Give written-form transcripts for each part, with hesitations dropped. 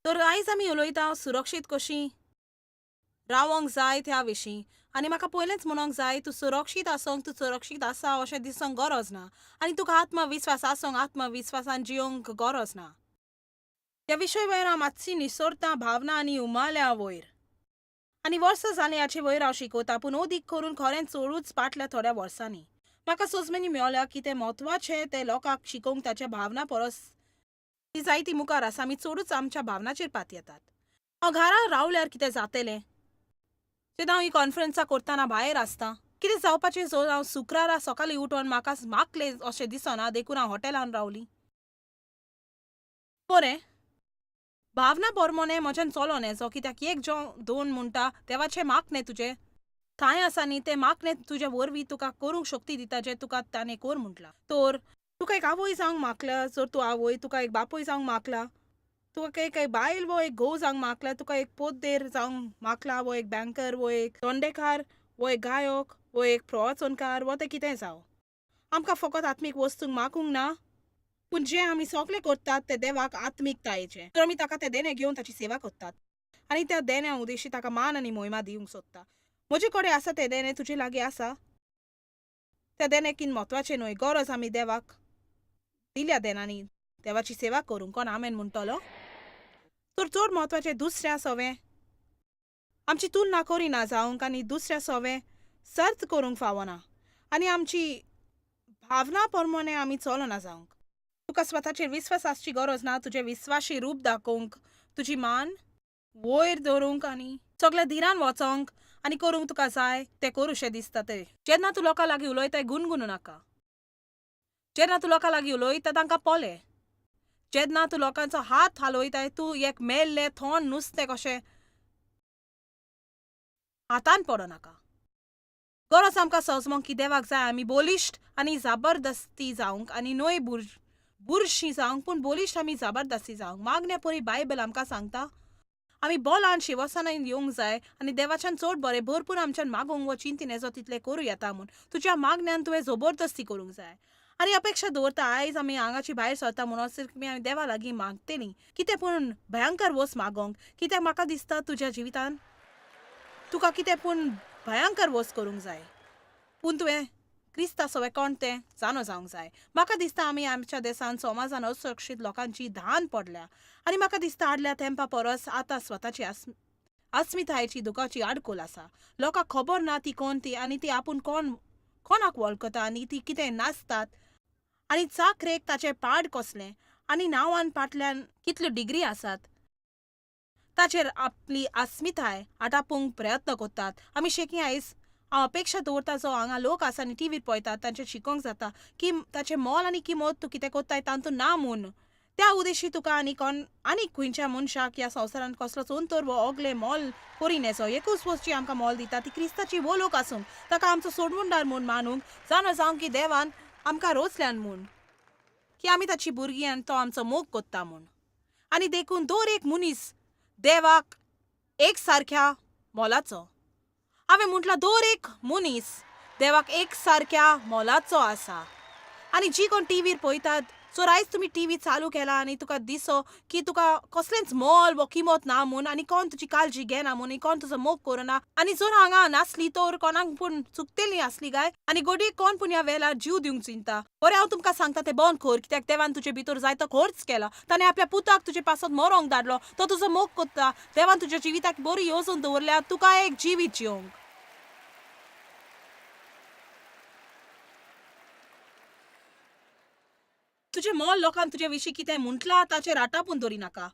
तर आयज आमी उलयता सुरक्षीत कशी रावोंक जाय त्या विशीं. आनी म्हाका पयलेंच म्हणोंक जाय, तूं सुरक्षीत आसोंक, तूं सुरक्षीत आसा अशें दिसोंक गरज ना आनी तुका आत्मविस्वास आसोंक, आत्मविस्वासान जियोंक गरज ना. ह्या विशय वयर हांव मातशी निसरतां भावना आनी उमाल्या वयर. आनी वर्सां जालीं हाचे वयर हांव शिकयतां, पूण अदीक करून खरेंच चडूच फाटल्या थोड्या वर्सांनी म्हाका सोजमेनी मेवल्या की तें म्हत्वाचें तें लोकांक शिकोवंक ताच्या भावना परस ती जायती मुखार आसा. आमी चडूच आमच्या भावनाचेर पातयेतात. हांव घरा रावल्यार कितें जातलें? जेन्ना हांव ही कॉन्फरन्सां करतना भायर आसता, कितें जावपाचें जर हांव शुक्रारा सकाळीं उठून म्हाका मागलें अशें दिसना, देखून हांव हॉटेलान रावलीं? बरें, भावना बरमोने म्हज्यान चलोन येचो, कित्याक एक जो दोन म्हणटा, देवाचें मागणें तुजें थंय आसा न्ही, तें मागणें तुजे वरवीं तुका करूंक शक्ती दिता जें तुका ताणें कर म्हटलां. तर तुका एक आवय जावंक मागल्या जर तूं आवय, तुका एक बापूय जावंक मागला, तुका एक बायल वो एक घोव जावंक मागला, तुका एक पोद्देर जावंक मागला वो एक बँकर वो एक तोंडेकार वो एक गायक वो एक प्रवचनकार वो तें कितें जावं, आमकां फकत आत्मीक वस्तूंक मागूंक ना, पूण जें आमी सगळें करतात तें देवाक आत्मीकतायेचें. तर आमी ताका तें देणें घेवन ताची सेवा करतात आनी त्या देण्या उद्देशी ताका मान आनी मोहिमा दिवंक सोदता. म्हजे कडेन आसा तें देणें तुजे लागीं आसा? तें देणें किन म्हत्वाचें न्हय, गरज आमी देवाक दिल्या देणांनी देवाची सेवा करूंक. कोण आमेन म्हणटलो? तर चड म्हत्वाचें दुसऱ्या सवें आमची तुलना करिना जावंक आनी दुसऱ्या सवें सर्त करूंक फावना आनी आमची भावना प्रमाणे आमी चलना जावंक. तुका स्वताचेर विस्वास आसची गरज ना, तुजें विस्वाशी रूप दाखोवंक, तुजी मान वयर दवरूंक आनी सगळ्या धिरान वचोंक आनी करूंक तुका जाय तें करूशें दिसता तें. जेन्ना तूं लोकां लागीं उलयताय गुणगुणू नाका. जेन्ना तूं लोकां लागीं उलयता तांकां पळय. जेन्ना तूं लोकांचो हात हालयताय, तूं एक मेल्लें थोंड नुस्तें कशें हातान पडो नाका. गरज आमकां सजमोंक की देवाक जाय आमी बलिश्ट आनी जबरदस्ती जावंक आनी न्हय बुरशीं जावंक, पूण बलिश्ट आमी जबरदस्ती जावंक. मागण्या परी बायबल आमकां सांगता आमी बोलान शिवसानान येवंक जाय आनी देवाच्यान चड बरें भरपूर आमच्यान मागूंक वो चिंतिनेचो तितलें करूं येता म्हूण. तुज्या मागण्यान तुवें जबरदस्ती करूंक जाय आनी अपेक्षा दवरता आयज आमी हांगाची भायर सरता म्हणून आमी देवा लागीं मागतलीं कितें पूण भयंकर वस्त मागोंक, कित्याक म्हाका दिसता तुज्या जिवितान तुका कितें पूण भयंकर वस्त करूंक जाय, पूण तुवें क्रिस्ता सवें कोण तें जाणो जावंक जाय. म्हाका दिसता आमी आमच्या देसान समाजान असुरक्षीत लोकांची धान पडल्या आनी म्हाका दिसता आदल्या तेंपा परस आतां स्वताची अस्मितायेची दुखाची आडकोल आसा. लोकांक खबर ना ती कोण ती आनी ती आपूण कोण कोणाक वळखता आनी ती कितें नाचतात आनी चाकरेक ताचें पाड कसलें आनी नांवान फाटल्यान कितल्यो डिग्री आसात ताचेर आपली अस्मिताय आटापूंक प्रयत्न करतात. आमी शेकी आयज हांव अपेक्षा दवरता जो हांगा लोक आसा आनी टिवीर पळयतात तांचें शिकोवंक जाता की ताचें मोल आनी किंमत तूं कितें करताय तातूंत ना म्हूण. त्या उद्देशी तुका आनी कोण आनी खंयच्या मनशाक ह्या संवसारांत कसलोच अंतर वो ओगलें मोल करिनेचो. एकूच वस्त जी आमकां मोल दिता ती क्रिस्ताची वो लोक आसूंक, ताका आमचो सोडवणदार म्हूण मानूंक, जाणो जावंक की देवान आमकां रोचल्यान म्हूण, की आमी ताची भुरगीं आनी तो आमचो मोग करता म्हूण. आनी देखून दर एक मनीस देवाक एक सारक्या मोलाचो. हांवें म्हटलां दर एक मनीस देवाक एक सारक्या मोलाचो आसा. आनी जी कोण टिवीर पळयतात, जर आयज तुमी टिवी चालू केला आनी तुका दिसो की तुका कसलेंच मोल वो किंमत ना म्हूण आनी कोण तुजी काळजी घेना म्हूण आनी कोण तुजो मोग करना आनी जर हांगा नासली तर कोणाक पूण चुकतली आसली काय आनी घडये कोण पूण ह्या वेळार जीव दिवंक चिंता. बरें, हांव तुमकां सांगता तें बंद कर, कित्याक देवान तुजे भितर जायतो खर्च केला. ताणें आपल्या पुताक तुजे पासत मरोंक धाडलो, तो तुजो मोग करता. देवान तुज्या जिविताक बरी येवजण दवरल्या तुका एक जिवीत जिवंक. तुजें मोल लोकान तुजे विशीं कितें म्हटलां ताचेर आटापून दवरी नाका.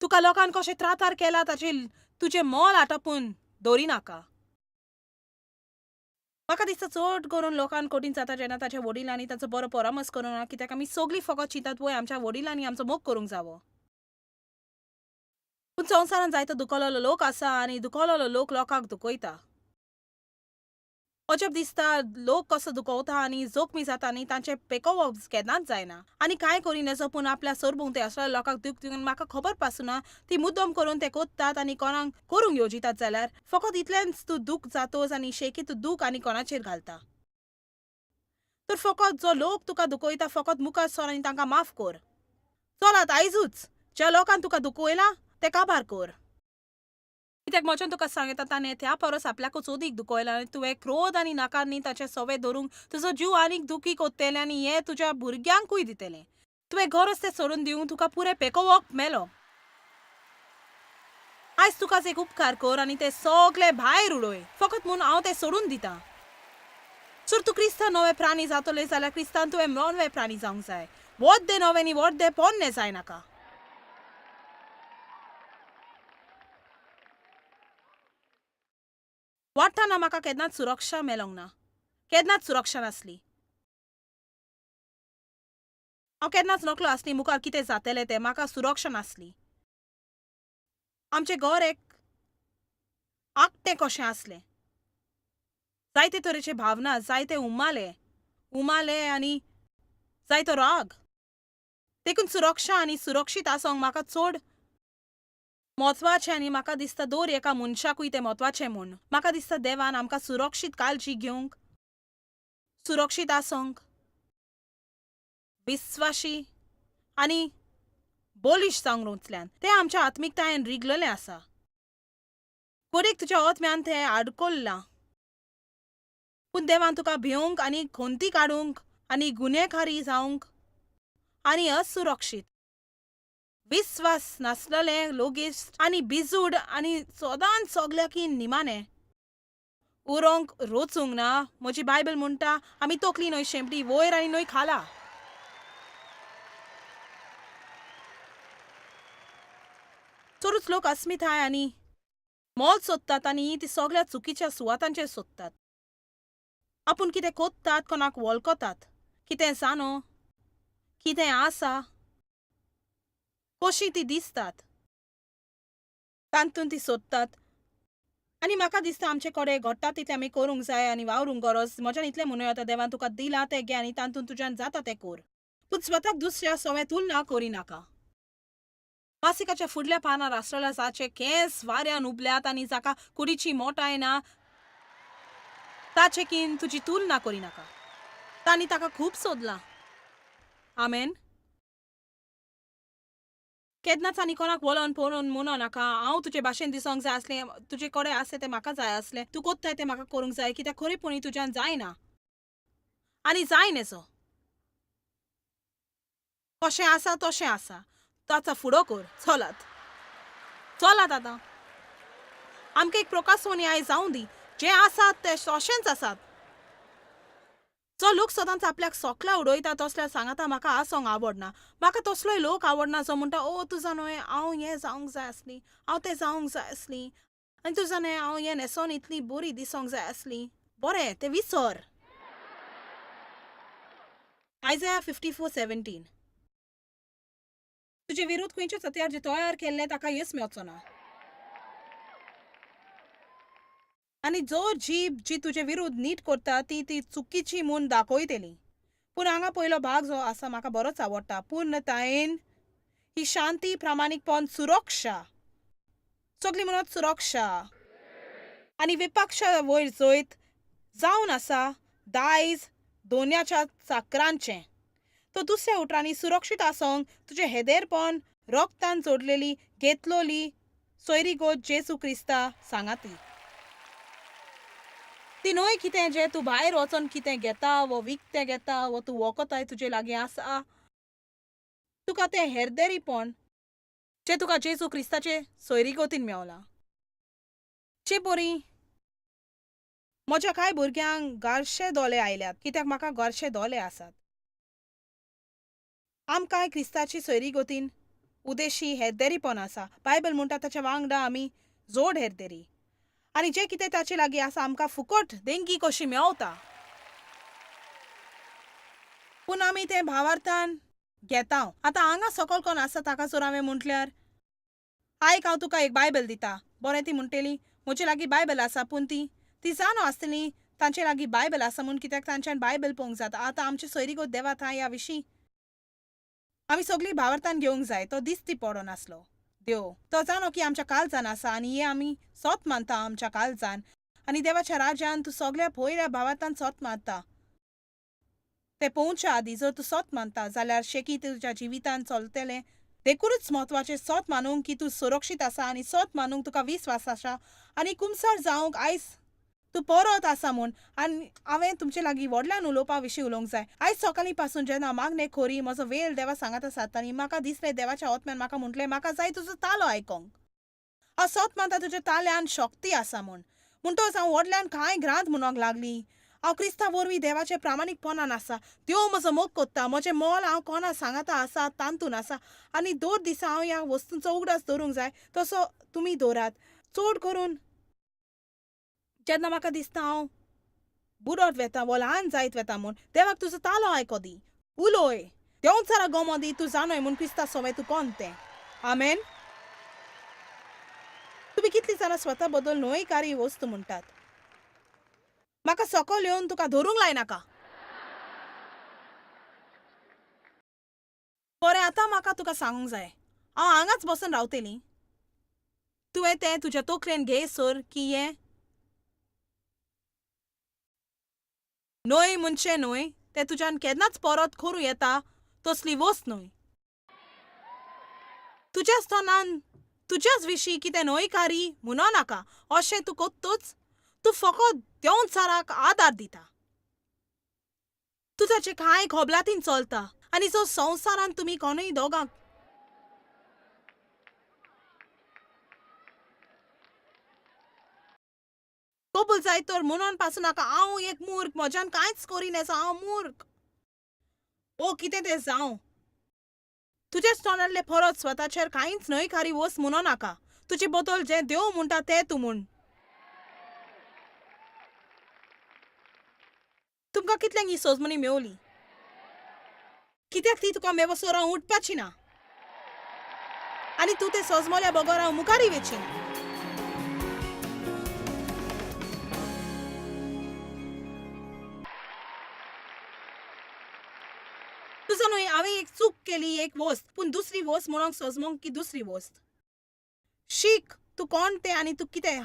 तुका लोकान कशें त्रातार केला ताचेर तुजें मोल आटापून दवरी नाका. म्हाका दिसता चड करून लोकांक कठीण जाता जेन्ना ताच्या वडिलांनी ताचो बरो परामर्श करूंक ना, कित्याक आमी सगळीं फकत चिंतात वय आमच्या वडिलांनी आमचो मोग करूंक जावो. पूण संवसारांत जायतो दुखवलेलो लोक आसा आनी दुखवलेलो लोक लोकांक दुखयता. अजब दिसता लोक कसो दुखवता आनी जोखमी जाता आनी तांचें पेकोवप केन्नाच जायना आनी कांय करिनेचो, पूण आपल्या सरभोंवती आसलेल्या लोकांक दूख दिवन म्हाका खबर पासून ती मुद्दम करून ते करतात आनी कोणाक करूंक येवजितात जाल्यार फकत इतलेंच तूं दूख जातोच आनी शेकी तूं दूख आनी कोणाचेर घालता. तर फकत जो लोक तुका दुखयता फकत मुखार सर आनी तांकां माफ कर. चलात आयजूच ज्या लोकान तुका दुखयलां तें काबार कर. कित्याक म्हज्यान तुका सांगता, ताणें त्या परस आपल्याकूच अदीक दुखयलां आनी तुवें क्रोध आनी नाकारणी ताचें सवे धरूंक तुजो जीव आनीक दुखी कोत्तेलें आनी हें तुज्या भुरग्यांकूय दितलें. तुवें गरज तें सोडून दिवंक तुका पुरें पेकोवप मेलो. आयज तुकाच एक उपकार कर आनी तें सगलें भायर उडय, फकत म्हूण हांव तें सोडून दितां. जर तूं क्रिस्तान नवे प्राणी जातले जाल्यार क्रिस्तान तुवें नवे प्राणी जावंक जाय. वड्डें नवें न्ही, वड्डें पोन्नें जायनाका. वाडटना म्हाका केन्नाच सुरक्षा मेलोंक ना, केन्नाच सुरक्षा नासली. हांव केन्नाच नकळो आसली मुखार कितें जातलें तें, म्हाका सुरक्षा नासली. आमचें घर एक आकटें कशें आसलें. जायते तरेचे भावना, जायते उमाले उमाले आनी जायतो राग. देखून सुरक्षा आनी सुरक्षीत आसोंक म्हाका चड म्हत्वाचें आनी म्हाका दिसता दर एका मनशाकूय तें म्हत्वाचें म्हूण. म्हाका दिसता देवान आमकां सुरक्षीत काळजी घेवंक, सुरक्षीत आसोंक, विस्वाशी आनी बलिश्ट जावंक रोंचल्यान. तें आमच्या आत्मिकतायेन रिगलेलें आसा. कोडेक तुज्या आत्म्यान तें आडकोल्लां, पूण देवान तुका भिवंक आनी खंती काडूंक आनी गुन्यांवकारी जावंक आनी असुरक्षीत, विस्वास नासलेले लोगेश्ट आनी बिजूड आनी सदांच सगल्याकी निमाणें उरोंक रोचूंक ना. म्हजी बायबल म्हणटा आमी तकली न्हय शेंपडी वयर आनी न्हय खाला. चडूच लोक अस्मिताय आनी मोल सोदतात आनी ती सगळ्या चुकीच्या सुवातांचेर सोदतात. आपूण कितें कोत्तात, कोणाक वळखतात, कितें जाणो, कितें आसा, कशी ती दिसतात, तातूंत ती सोदतात. आनी म्हाका दिसता आमचे कडेन घडटा तितलें आमी करूंक जाय आनी वावरूंक गरज. म्हज्यान इतलें म्हणूं येता, देवान तुका दिलां तें घे आनी तातूंत तुज्यान जाता तें कर, पूण स्वताक दुसऱ्या सवें तुलना करिनाका. मासिकाच्या फुडल्या पानार आसलेल्या जाचे केंस वाऱ्यान उबल्यात आनी जाका कुडीची मोटाय ना ताचे कीन तुजी तुलना करिनाका. तांणी ताका खूब सोदलां. आमेन. केन्नाच आनी कोणाक वलोन पळोवन म्हणो नाका हांव तुजे भाशेन दिसोंक जाय आसलें, तुजे कडेन आसलें तें म्हाका जाय आसलें, तूं कोत्ताय तें म्हाका करूंक जाय, कित्याक खरेपणी तुज्यान जायना आनी जाय नेजो. कशें आसा तशें आसा, ताचो फुडो कर. चलात चलात आतां आमकां एक प्रकासवणी आयज जावं दी. जें आसात तें तशेंच आसात. जो लोक सदांच आपल्याक सोकला उडयता तसल्या सांगाता म्हाका आसोंक आवडना. म्हाका तसलोय लोक आवडना जो म्हणटा, ओ तुजा न्हय हांव हें जावंक जाय आसली, हांव तें जावंक जाय आसली, आनी तुजा न्हय हांव हें न्हेसोन इतली बरी दिसोंक जाय आसली. बरें तें विसर. आयजया 54:17. तुजे विरुद्ध खंयचेच हत्यार जे तयार केल्लें ताका येस मेळचो ना. आनी जो जीब जी तुजे विरुद्ध नीट करता ती ती चुकीची म्हूण दाखयतली. पूण हांगा पयलो भाग जो आसा म्हाका बरोच आवडटा. पूर्णतायेन ही शांती, प्रामाणीकपण, सुरक्षा, सगळीं म्हणत सुरक्षा आनी विपक्ष वयर जैत जावन आसा दायज दोन्याच्या चाकरांचें. तो दुसऱ्या उतरांनी सुरक्षीत आसोंक तुजें हेदेरपण रोगतान जोडलेली घेतलोली सोयरीगोत जेजू क्रिस्ता सांगाती. ती न्हय कितें जें तूं भायर वचोन कितें घेता वो विकतें घेता वो तूं वखताय तुजे लागीं आसा. तुका तें हेरदेरीपण जें तुका जेजू क्रिस्ताचे सोयरीगोतीन मेवलां. चे बरी म्हज्या कांय भुरग्यांक गारशे दोले आयल्यात कित्याक म्हाका गारशे दोले आसात. आमकांय क्रिस्ताची सोयरीगतीन उदेशी हेरदेरीपण आसा. बायबल म्हणटा ताच्या वांगडा आमी जोड हेरदेरी आनी जें कितें ताचे लागीं आसा आमकां फुकट देंगी कशी मेवता, पूण आमी तें भावार्थान घेता. आतां हांगा सकल कोण आसा ताका जर हांवें म्हटल्यार आयक हांव तुका एक बायबल दिता, बरें ती म्हणटली म्हजे लागीं बायबल आसा, पूण ती ती जाणो आसतली तांचे लागीं बायबल आसा म्हूण, कित्याक तांच्यान बायबल पळोवंक जाता. आतां आमचे सोयरीगत देवा थंय ह्या विशीं आमी सगळीं भावार्थान घेवंक जाय. तो दिसती पडो नासलो देव, तो जाणो की आमच्या काळजान आसा आनी हे आमी सोत मानता आमच्या काळजान आनी देवाच्या राज्यान तूं सगळ्या पयल्या भावार्थान सोत मानता. ते पळोवच्या आदीं जर तूं सोत मानता जाल्यार शेकी तुज्या जिवितान चलतलें देखूनच म्हत्वाचें सत मानूंक की तूं सुरक्षीत आसा आनी सत मानूंक तुका विस्वास आसा आनी कुमसार जावंक आयज तूं परत आसा म्हूण. आनी हांवें तुमचे लागीं व्हडल्यान उलोवपा विशीं उलोवंक जाय. आयज सकाळीं पासून जेन्ना मागणें खोरी म्हजो वेळ देवा सांगात आसात आनी म्हाका दिसलें देवाच्या आत्म्यान म्हाका म्हटलें, म्हाका जाय तुजो तालो आयकोंक. हांव सत मानता तुज्या ताल्यान शक्ती आसा म्हूण. म्हणटकच हांव व्हडल्यान कांय ग्रांत म्हणूंक लागली. हांव क्रिस्ता वरवीं देवाचें प्रामाणीकपणान आसा. देव म्हजो मोग कोत्ता. म्हजें मोल हांव कोणा सांगाता आसा तातूंत आसा आनी दर दिसा हांव ह्या वस्तूंचो उगडास दवरूंक जाय तसो तुमी दवरात. चड करून जेन्ना म्हाका दिसता हांव बुडत वेता वो ल्हान जायत वेता म्हूण, देवाक तुजो तालो आयको दी. उलोय. देंवचारा गोमो दी तूं जाणोय म्हूण क्रिस्ता सोवें तूं कोण तें. आमेन. तुमी कितलीं जाणां स्वता बद्दल न्हयकारी वस्तू म्हणटात. म्हाका सकयल येवन तुका धरूंक लायनाका. बरें, आतां म्हाका तुका सांगूंक जाय. हांव हांगाच बसून रावतली. तुवें तें तुज्या तकलेन घे सर की हें न्हय म्हणचें न्हय, तें तुज्यान केन्नाच परत करूं येता तसली वस्त न्हय. तुज्याच तोंडान तुज्याच विशीं कितें न्हयकारी म्हणो नाका. अशें तूं कोत्तूच तूं फकत देंवचाराक आदार दिता. तुजाचें कांय कबलातीन चलता आनी जो संवसारांत तुमी कोणूय दोगांक कबूल जायत तर म्हणून पासून नाका हांव एक मूर्ख, म्हज्यान कांयच करी नजो, हांव मूर्ख. ओ कितें तें जावं, तुज्याच तोंडांतलें परत स्वताचेर कांयच न्हयकारी वस्त म्हणो नाका. तुजे बद्दल जें देव म्हणटा तें तूं म्हण. तुमकां कितल्यांक ही सजमणी मेवली? कित्याक ती तुका मेवसर हांव उठपाची ना आनी तूं तें सजमल्या बगर हांव मुखारय वेची ना. तुजो न्हय, हांवें एक चूक केली एक वस्त, पूण दुसरी वस्त म्हणूंक सजमोंक की दुसरी वस्त. शीक तूं कोण तें आनी तूं कितें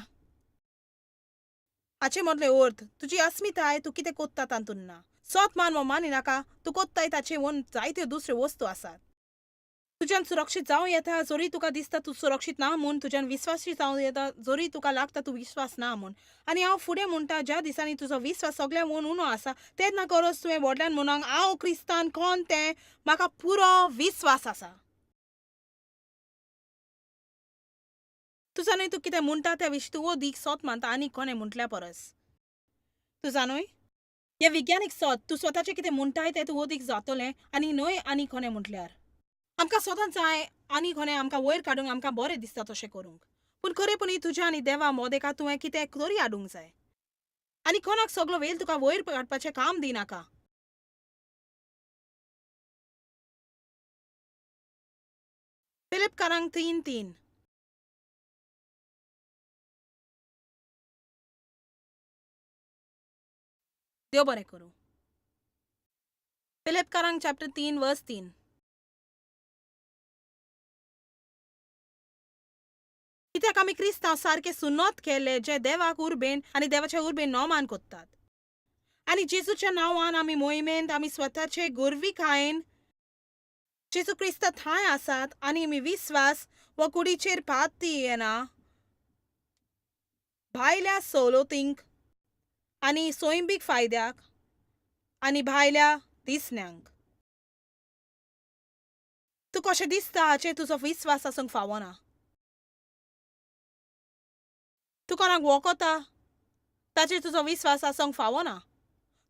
हाचे मदले अर्थ तुजी अस्मिताय तूं कितें कोत्ता तातूंत ना. सत मान वा मानिनाका तूं कोत्ताय ताचे वोन जायत्यो दुसऱ्यो वस्तू आसात. तुज्यान सुरक्षीत जावं येता जरी तुका दिसता तूं सुरक्षीत ना म्हूण. तुज्यान विस्वासी जावं येता जरी तुका लागता तूं विस्वास ना म्हूण. आनी हांव फुडें म्हणटा, ज्या दिसांनी तुजो विस्वास सगळ्या वोन उणो आसा तेन्ना गरज तुवें व्हडल्यान म्हणूंक हांव क्रिस्तान कोण तें म्हाका पुरो विस्वास आसा. तुजा न्हय तूं कितें म्हणटा त्या विशीं तूं अदीक सत मानता आनी कोणें म्हटल्या परस. तुजा न्हय हें विज्ञानीक सत, तूं स्वताचें कितें म्हणटाय तें तूं अदीक जातलें आनी न्हय आनी कोणें म्हटल्यार. आमकां सदांच जाय आनी कोणें आमकां वयर काडूंक, आमकां बरें दिसता तशें करूंक. पूण खरेपणी तुज्या आनी देवा मोदेका तुवें कितें तरी हाडूंक जाय. आनी कोणाक सगलो वेळ तुका वयर काडपाचें काम दिनाका. फिलिपकारांक 3:3. देव बरें करूं. फिलिपकारांक चॅप्टर 3 वर्स 3. कित्याक आमी क्रिस्तांव सारके सुन्नत केले जे देवाक उर्बेन आनी देवाच्या उर्बेन नोमान कोत्तात. आनी जेजूच्या नांवान आमी मोहिमेंत आमी स्वताचे गोरविकायेन जेजू क्रिस्ता थंय आसात आनी आमी विस्वास वा कुडीचेर पाती येना भायल्या सवलतींक आनी सैमीक फायद्याक आनी भायल्या दिसण्यांक. तूं कशें दिसता हाचेर तुजो विस्वास आसूंक फावना. तूं कोणाक वळखता ताचेर तुजो विस्वास आसूंक फावना.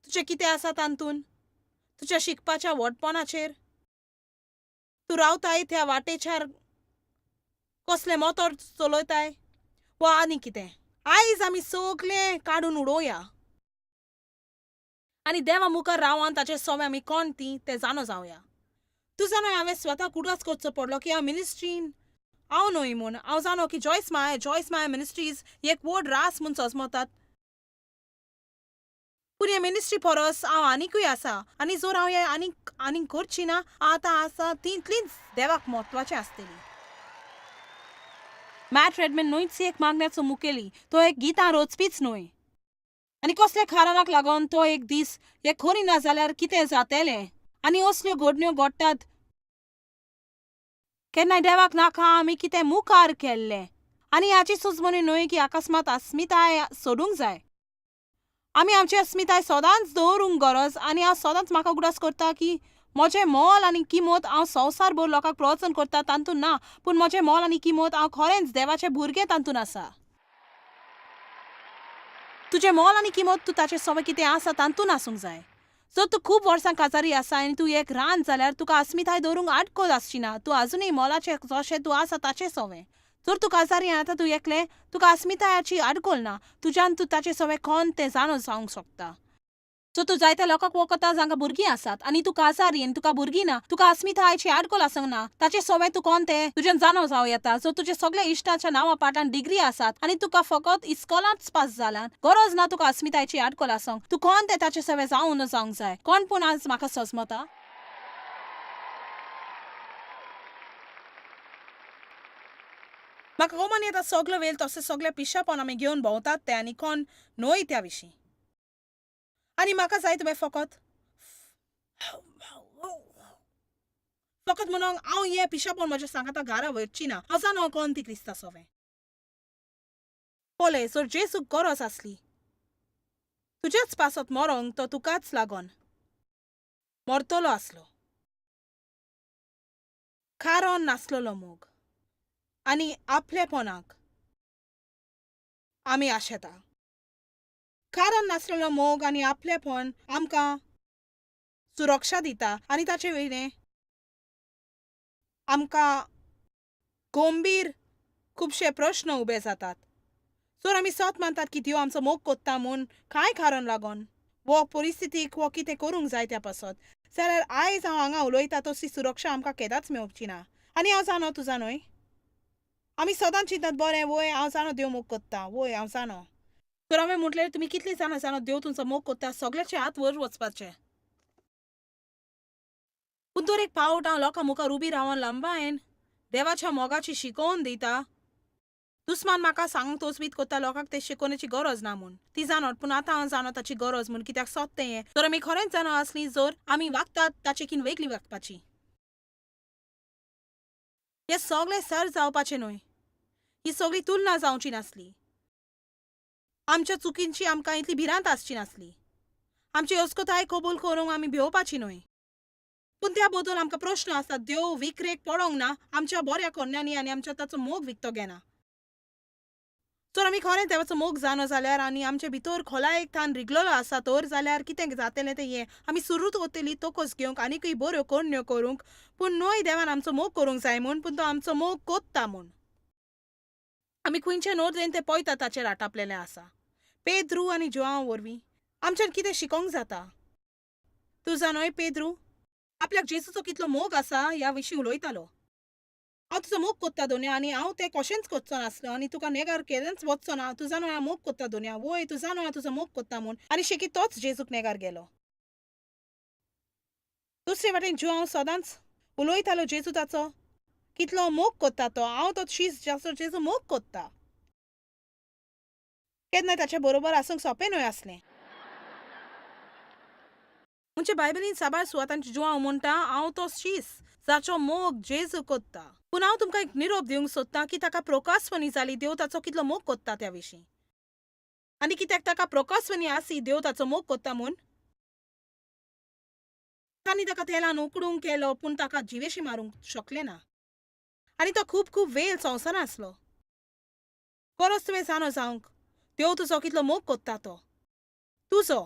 तुजें कितें आसा तातूंत, तुज्या शिकपाच्या व्हडपणाचेर, तूं रावताय त्या वाटेच्यार कसलें मोतोर चलयताय वा आनी कितें. आयज आमी सगळें काडून उडोवया आनी देवा मुखार रावन ताचे सोवे आमी कोण ती तें जाणो जावया. तूं जाणो हांवें स्वता उगडास करचो पडलो की हांव मिनिस्ट्रीन हांव न्हय म्हूण. हांव जाणो की जॉयस माय, जॉयस माय मिनिस्ट्रीज एक व्हड रास म्हूण सजमतात. पूण हे मिनिस्ट्री परस हांव आनिकूय आसा आनी जर हांव हें आनीक आनीक करची ना आतां आसा तितलीच देवाक म्हत्वाचें आसतली. मॅट रेडमॅन न्हयच एक मागण्याचो मुखेली, तो एक गितां रचपीच न्हय. आनी कसल्या कारणाक लागून तो एक दीस हें खरी ना जाल्यार कितें जातलें आनी असल्यो घडण्यो घडटात केन्नाय देवाक नाका आमी कितें मुखार केल्लें आनी हाची सुचवणी न्हय की अकस्मात अस्मिताय सोडूंक जाय. आमी आमची अस्मिताय सदांच दवरूंक गरज आनी हांव सदांच म्हाका उगडास करता की म्हजें मोल आनी किंमत हांव संवसारभर लोकांक प्रोत्साहन करता तातूंत ना, पूण म्हजें मोल आनी किंमत हांव खरेंच देवाचें भुरगें तातूंत आसा. तुजें मोल आनी किंमत तूं ताचें सवय कितें आसा तातूंत आसूंक जाय. जर तूं खूब वर्सां काजारी आसा आनी तूं एक रान जाल्यार तुका अस्मिताय दवरूंक आडखळ आसची ना. तूं आजुनूय मोलाचें जशें तूं आसा ताचें सवें. जर तूं काजारी आनी आतां तूं एकलें, तुका अस्मितायाची आडखळ ना. तुज्यान तूं ताचें सवें कोण तें जाणो जावंक शकता. जर तूं जायत्या लोकांक वळखता जांकां भुरगीं आसात आनी तूं काजारी आनी तुका भुरगीं ना, तुका अस्मितायेची आडखळ आसूंक ना. ताचें सवें तूं कोण तें तुज्यान जाणो जावं येता. जर तुज्या सगल्या इश्टांच्या नांवा पाटान डिग्री आसात आनी तुका फकत इस्कोलांत पास जालां, गरज ना तुका अस्मितायेची आडखळ आसूंक. तूं कोण तें ताचें सवें जावन जावंक जाय. कोण पूण आज म्हाका सजमता? म्हाका कोमान येता सगलो वेळ तशें सगळे पिशापण आमी घेवन भोंवतात ते आनी कोण न्हय त्या विशीं. आनी म्हाका जाय तुवें फकत फकत म्हणून हांव हें पिशापण म्हज्या सांगाता घरा वचची ना. हांव जाणा कोण ती क्रिस्ता सवें. पळय, जर जेजूक गरज आसली तुज्याच पासत मरोंक, तो तुकाच लागोन मरतलो आसलो. कारण नासलेलो मोग आनी आपलेपणाक आमी आशेता. कारण नासलेलो मोग आनी आपलेपण आमकां सुरक्षा दिता आनी ताचे वयलें आमकां गंभीर खुबशे प्रश्न उबे जातात. जर आमी सत मानतात की देव आमचो मोग कोत्ता म्हूण कांय कारण लागोन वो परिस्थितीक वो कितें करूंक जाय त्या पासत, जाल्यार आयज हांव हांगा उलयता तसली सुरक्षा आमकां केदांच मेवची ना. आनी हांव जाणो तूं जाणोय, आमी सदांच चिंतात बरें वय हांव जाणो देव मोग कोत्ता, वय हांव जाणो. तर हांवें म्हटलें तुमी कितली जाणां जाणो देव तुमचो मोग कोत्ता, सगळ्याचे हात वयर वचपाचे. पूण तर एक पावट हांव लोकां मुखार उबी रावन लांबायन देवाच्या मोगाची शिकोवन दिता. दुस्मान म्हाका सांगूंक तोचबीत कोत्ता लोकांक ते शिकोवण्याची गरज ना म्हूण. ती जाणत, पूण आतां हांव जाणो ताची गरज म्हूण, कित्याक सत तें हें. तर आमी खरेंच जाणा आसली जर आमी वागतात ताचे कीन वेगळी वागपाची. हें सगळें सर जावपाचें न्हय. ही सगळी तुलना जावची नासली. आमच्या चुकींची आमकां इतली भिरांत आसची नासली. आमची अस्कताय कबूल करूंक आमी भिवपाची न्हय. पूण त्या बद्दल आमकां प्रश्न आसता. देव विकरेक पडोंक ना आमच्या बऱ्या कोन्यांनी आनी आमच्या ताचो मोग विकतो घेना. जर आमी खरेंच देवाचो मोग जाणो जाल्यार आनी आमचे भितर खोलायेक थान रिगलेलो आसा तर जाल्यार कितें जातलें तें हें आमी सुरूत वतली तोकोस घेवंक आनीकय बऱ्यो करण्यो करूंक. पूण न्हय देवान आमचो मोग करूंक जाय म्हूण, पूण तो आमचो मोग कोत्ता म्हूण. आमी खंयचे नदरेन तें पळयता ताचेर आटापलेलें आसा. पेद्रू आनी जोआंव वरवीं आमच्यान कितें शिकोंक जाता. तूं जाणोय पेद्रू आपल्याक जेजूचो कितलो मोग आसा ह्या विशीं उलयतालो. हांव तुजो मोग कोत्ता दोनया आनी हांव तें कशेंच कोच्चो नासलो आनी तुका नेगार केन्नाच वचचो ना. तूं जाणो हांव मोग कोत्ता दोनया, वय तूं जाणो हांव तुजो मोग कोत्ता म्हूण. आनी शेकी तोच जेजूक नेगार गेलो. दुसरे वाटेन जोआंव सदांच उलयतालो जेजू ताचो कितलो मोग कोत्ता तो. हांव तो शीस जाचो जेजू मोग कोत्ता. केन्नाय ताचे बरोबर आसूंक सोंपें न्हय आसलें. म्हणजे बायबलीन साबार सुवातांची जोआंव म्हणटा हांव तो शीस जाचो मोग जेजू कोत्ता. पूण हांव तुमकां एक निरोप दिवंक सोदतां की ताका प्रोकासवनी जाली देव ताचो कितलो मोग कोत्ता त्या विशीं. आनी कित्याक ताका प्रोकासवनी आसी देव ताचो मोग कोत्ता म्हूण. तांणी ताका तेलान उकडूंक केलो पूण ताका जिवेशी मारूंक शकले ना. आनी तो खूब खूब वेळ संवसारांत आसलो. गरज तुवें जाणो जावंक देव तुजो कितलो मोग कोत्ता तो तुजो.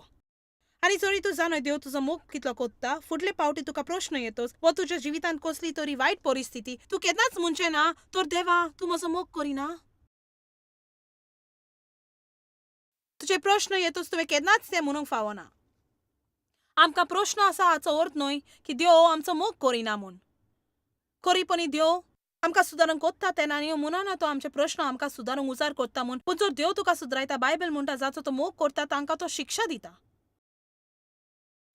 आनी जरी तूं जाणो देव तुजो मोग कितलो कोत्ता, फुडले पावटी तुका प्रश्न येतोच वो तुज्या जिवितांत कसली तरी वायट परिस्थिती, तूं केन्नाच म्हणचें ना तर देवा तूं म्हजो मोग करिना. तुजे प्रश्न येतोच तुवें केन्नाच तें म्हणूंक फावना. आमकां प्रश्न आसा हाचो अर्थ न्हय की देव आमचो मोग करिना म्हूण. खरीपणी देव आमकां सुदारूंक कोत्ता तेन्ना आनी म्हणना तो आमचे प्रश्न आमकां सुदारूंक उजार कोत्ता म्हूण. पूण जर देव तुका सुदरायता, बायबल म्हणटा जाचो तो मोग करता तांकां तो शिक्षा दिता.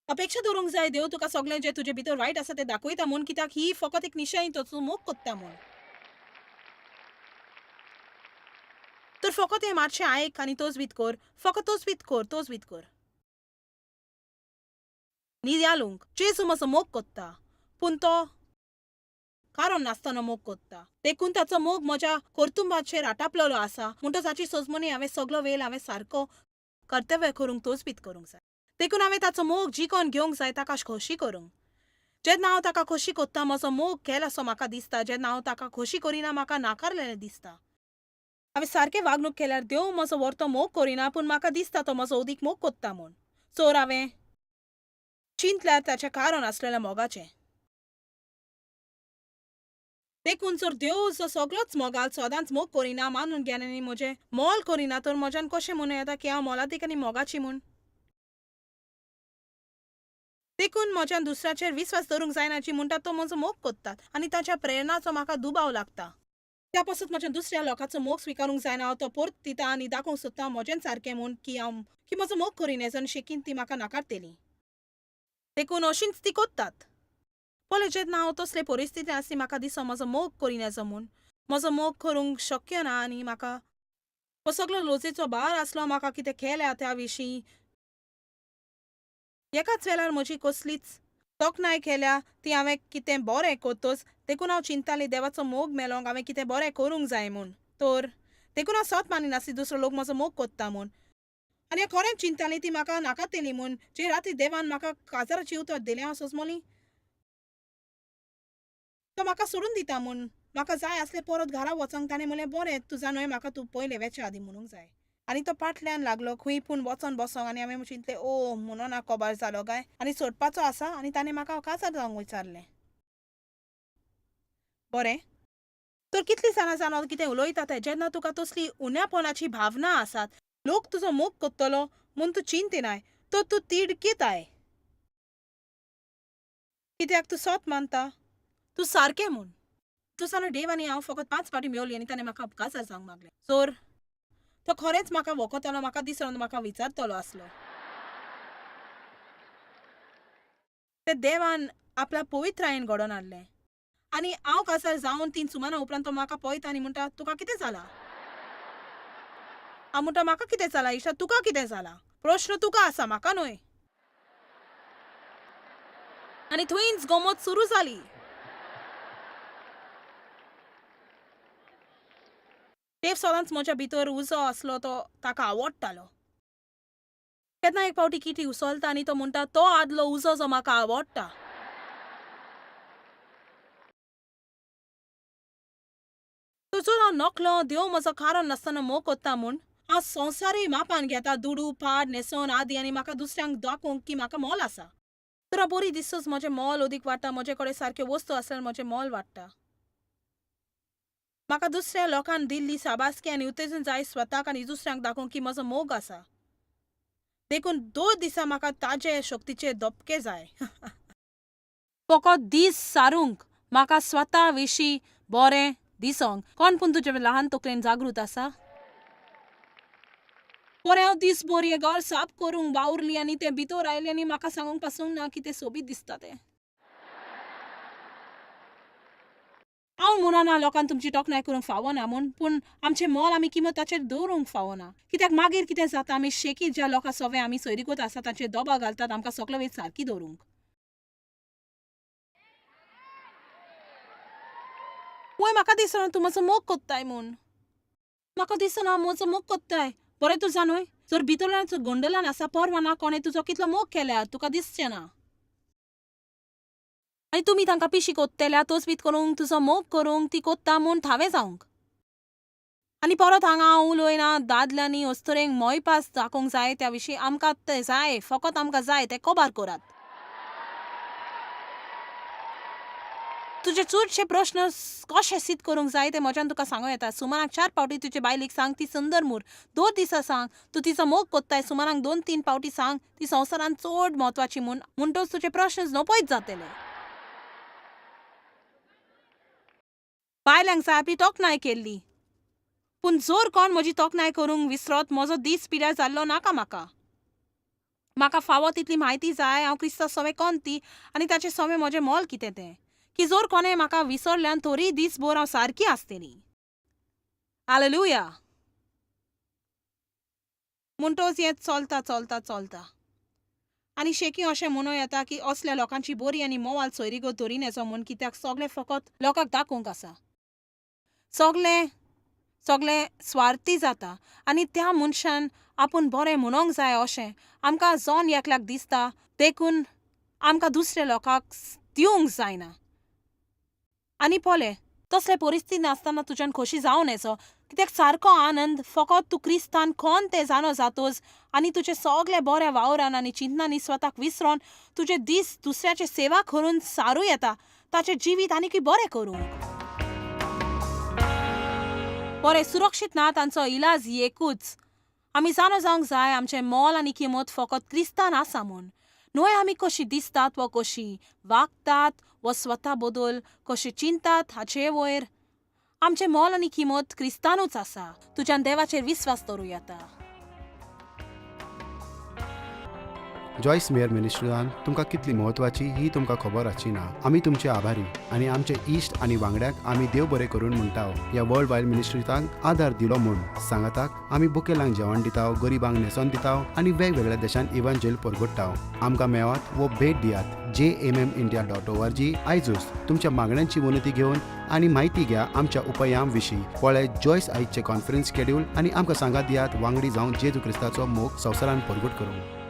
अपेक्षा दवरूंक जाय देव तुका सगळें जें तुजे भितर वायट आसा तें दाखयता म्हूण, कित्याक ही फकत एक निशाणी तो तुजो मोग कोत्ता म्हूण. तर फकत हें मातशें आयक आनी तोजवीत कर, फकत तोजवीत कर, तोजवीत कर. नियालूंक जेजू म्हजो मोग कोत्ता, पूण तो कारण नासतना मोग कोत्ता. देखून ताचो मोग म्हज्या कर्तुंबाचेर आटापलेलो आसा. म्हणटच ताची सजमणी हांवें सगलो वेळ हांवें सारको कर्तव्य करूंक तोजबीत करूंक जाय. देखून हांवें ताचो मोग जिखोन घेवंक जाय, ताका खोशी करूंक. जेन्ना हांव ताका खोशी कोत्ता म्हजो मोग केला असो म्हाका दिसता. जेन्ना हांव ताका खोशी करिना म्हाका नाकारलेलें दिसता. हांवें सारकें वागणूक केल्यार देव म्हजो व्हरतो मोग करिना, पूण म्हाका दिसता तो म्हजो अदीक मोग कोत्ता म्हूण. चोर हांवें चिंतल्यार ताचें कारण आसलेलें मोगाचें. देखून जर देव जो सगळोच मोगाल सदांच मोग करिना, मानून घेना आनी म्हजें मोल करिना, तर म्हज्यान कशें म्हणूं येता की हांव मोलादीक आनी मोगाची म्हूण? देखून म्हज्यान दुसऱ्याचेर विस्वास दवरूंक जायना जी म्हणटा तो म्हजो मोग कोत्तात आनी ताच्या प्रेरणाचो म्हाका दुबाव लागता. त्या पासत म्हज्यान दुसऱ्या लोकांचो मोग स्विकारूंक जायना. हांव तो परत दिता आनी दाखोवंक सोदता म्हजेन सारकें म्हूण की हांव की म्हजो मोग करिना आनी शेकीन ती म्हाका नाकारतली. देखून अशींच ती कोत्तात. पळय, जेन्ना हांव तसले परिस्थिती आसली म्हाका दिसो म्हजो मोग करिना म्हूण, म्हजो मोग करूंक शक्य ना आनी म्हाका हो सगलो लोजेचो भार आसलो. म्हाका कितें केल्या त्या विशीं एकाच वेळार म्हजी कसलीच तोखणाय केल्या ती हांवें कितें बरें करतच. देखून हांव चिंतालें देवाचो मोग मेलोंक हांवें कितें बरें करूंक जाय म्हूण. तर देखून हांव सत मानिनासली दुसरो लोक म्हजो मोग कोत्ता म्हूण. आनी हांव खरेंच चिंतालें ती म्हाका नाकारतली म्हूण. जे राती देवान म्हाका काजाराची उतर दिलें हांव सोजमोली तो म्हाका सोडून दिता म्हूण. म्हाका जाय आसलें परत घरा वचोंक. ताणें म्हणलें बरें तुजा न्हय म्हाका तूं पयलें वेच्या आदीं म्हणूंक जाय. आनी तो फाटल्यान लागलो खंय पूण वचोन बसोंक. आनी हांवें चिंतलें ओ म्हणून हांव कबार जालो काय आनी सोडपाचो आसा. आनी ताणें म्हाका काजार जावंक विचारलें. बरें तर कितलीं जाणां जाणां कितें उलयता तें. जेन्ना तुका तसली उण्यापणाची भावना आसात, लोक तुजो मोग कोत्तलो म्हूण तूं चिंतिनाय, तर तूं तिडकीताय. कित्याक तूं सत मानता तूं सारकें म्हूण. तूं जाणा देव आनी हांव फकत 5 फावटी मेवली आनी ताणें म्हाका काजार जावंक मागलें. सोर तो खरेंच म्हाका वखतलो, म्हाका दिसलो म्हाका विचारतलो आसलो. तें देवान आपल्या पवित्रायेन घडोवन हाडलें. आनी हांव काजार जावन 3 सुमाना उपरांत तो म्हाका पळयता आनी म्हणटा तुका कितें जालां? हांव म्हणटा म्हाका कितें जालां इश्टा, तुका कितें जालां? प्रश्न तुका आसा म्हाका न्हय. आनी थंयच गमत सुरू जाली. देव सदांच म्हज्या भितर उजो आसलो तो ताका आवडटालो. केन्ना एक फावटी किटी उसलता आनी तो म्हणटा तो आदलो उजो जो म्हाका आवडटा. तो जर हांव नकलो देव म्हजो कारण नासतना मोग कोत्ता म्हूण हांव संवसारूय मापान घेता, दुडू पाड न्हेसोन आदी, आनी म्हाका दुसऱ्यांक दाखोवंक की म्हाका मोल आसा. तर हांव बरी दिसच म्हजें मोल अदीक वाडटा. म्हजे कडेन सारक्यो वस्तू आसल्यार म्हजें मोल वाडटा. म्हाका दुसऱ्या लोकांक दिल्ली साबासकी आनी उत्तेजन जाय स्वताक आनी दुसऱ्यांक दाखोवंक की म्हजो मोग आसा. देखून 2 दिसां म्हाका ताजे शक्तीचे धपके जाय. फकत दीस सारूंक म्हाका स्वता विशीं बरें दिसोंक. कोण पूण तुजे लहान तकलेन जागृत आसा? बरें हांव दीसभर हें घर साफ करूंक वावुरली आनी तें भितर आयलें आनी म्हाका सांगूंक पासून ना कितें सोबीत दिसता तें. हांव म्हणना लोकांक तुमची तोखणाय करूंक फावना म्हूण, पूण आमचें मोल आमी किंमत ताचेर दवरूंक फावना. कित्याक मागीर कितें जाता, आमी शेकीत ज्या लोकां सवे आमी सोयरीगत आसा तांचेर दबाव घालतात आमकां सगलो वेळ सारकी दवरूंक. वय म्हाका दिसना तूं म्हजो मोग कोत्ताय म्हूण. म्हाका दिसना म्हजो मोग कोत्ताय. बरें तूं जाणूय जर भितरल्यान गोंदळान आसा परवा ना कोणें तुजो कितलो मोग केल्यार तुका दिसचें ना. आनी तुमी तांकां पिशी कोत्तेल्या तोचबीत करूंक तुजो मोग करूंक ती कोत्ता म्हूण थावें जावंक. आनी परत हांगा हांव उलयना दादल्यांनी अस्तुरेंक मोयपास दाखोवंक जाय त्या विशीं. आमकां तें जाय, फकत आमकां जाय तें कबार करात. तुजे चडशे प्रश्न कशे सिद्ध करूंक जाय ते म्हज्यान तुका सांगूं येता. सुमाराक 4 फावटी तुजे बायलेक सांग ती सुंदर म्हूण. 2 दिसां सांग तूं तिचो मोग कोत्ताय. सुमाराक 2-3 फावटी सांग ती संवसारांत चड म्हत्वाची म्हूण. म्हणटच तुजे प्रश्न नपयत जातले. बायलांक जाय आपली तोखणाय केल्ली, पूण जर कोण म्हजी तोखणाय करूंक विसरत म्हजो दीस पिड्यार जाल्लो नाका. म्हाका म्हाका फावो तितली म्हायती जाय हांव क्रिस्तांव सवे कोण ती आनी ताचें सवे म्हजें मोल कितें तें, की जर कोणें म्हाका विसरल्यान तरी दीसभर हांव सारकी आसतली. हालेलुया. म्हणटच हें चलता चलता चलता. आनी शेकी अशें म्हणूं येता की असल्या लोकांची बरी आनी मोवाल सोयरीगत धरीन येचो म्हूण, कित्याक सगळें फकत लोकांक दाखोवंक आसा. सगळें सगळें स्वार्थी जाता आनी त्या मनशान आपूण बरें म्हणोंक जाय अशें आमकां जण एकल्याक दिसता, देखून आमकां दुसऱ्या लोकांक दिवंक जायना. आनी पळय, तसले परिस्थिती नासतना तुज्यान खोशी जावन येचो, कित्याक सारको आनंद फकत तूं क्रिस्तान कोण तें जाणो जातोच आनी तुजे सगळे बऱ्या वावरान आनी चिंतनांनी स्वताक विसरोन तुजे दीस दुसऱ्याचे सेवा करून सारूं येता, ताचें जिवीत आनीकय बरें करूंक. बरें सुरक्षीत ना तांचो इलाज एकूच. आमी जाणो जावंक जाय आमचें मोल आनी किंमत फकत क्रिस्तान आसा म्हूण, न्हय आमी कशीं दिसतात वा कशीं वागतात वा स्वता बदल कशें चिंतात हाचे वयर. आमचें मोल आनी किंमत क्रिस्तानूच आसा. तुज्यान देवाचेर विस्वास दवरूं येता. जॉयस मेयर मिनिस्ट्रीजान तुमकां कितली म्हत्वाची ही तुमकां खबर आसची ना. आमी तुमचे आभारी आनी आमचे इश्ट आनी वांगड्यांक आमी देव बरें करून म्हणटा ह्या वर्ल्ड वायड मिनिस्ट्रीजांक आदार दिलो म्हूण. सांगाताक आमी बुकेलांक जेवण दिता, गरिबांक न्हेसोन दिता आनी वेगवेगळ्या देशांत इवांजेल परगट्टा. आमकां मेवात वो भेट दियात jmmindia.org आयजूच. तुमच्या मागण्यांची विनंती घेवन आनी म्हायती घ्या आमच्या उपायां विशीं. पळय जॉयस आयजचें कॉन्फरन्स शेड्यूल आनी आमकां सांगात दियात वांगडी जावन जेजू क्रिस्ताचो मोग संवसारान परगट करूंक.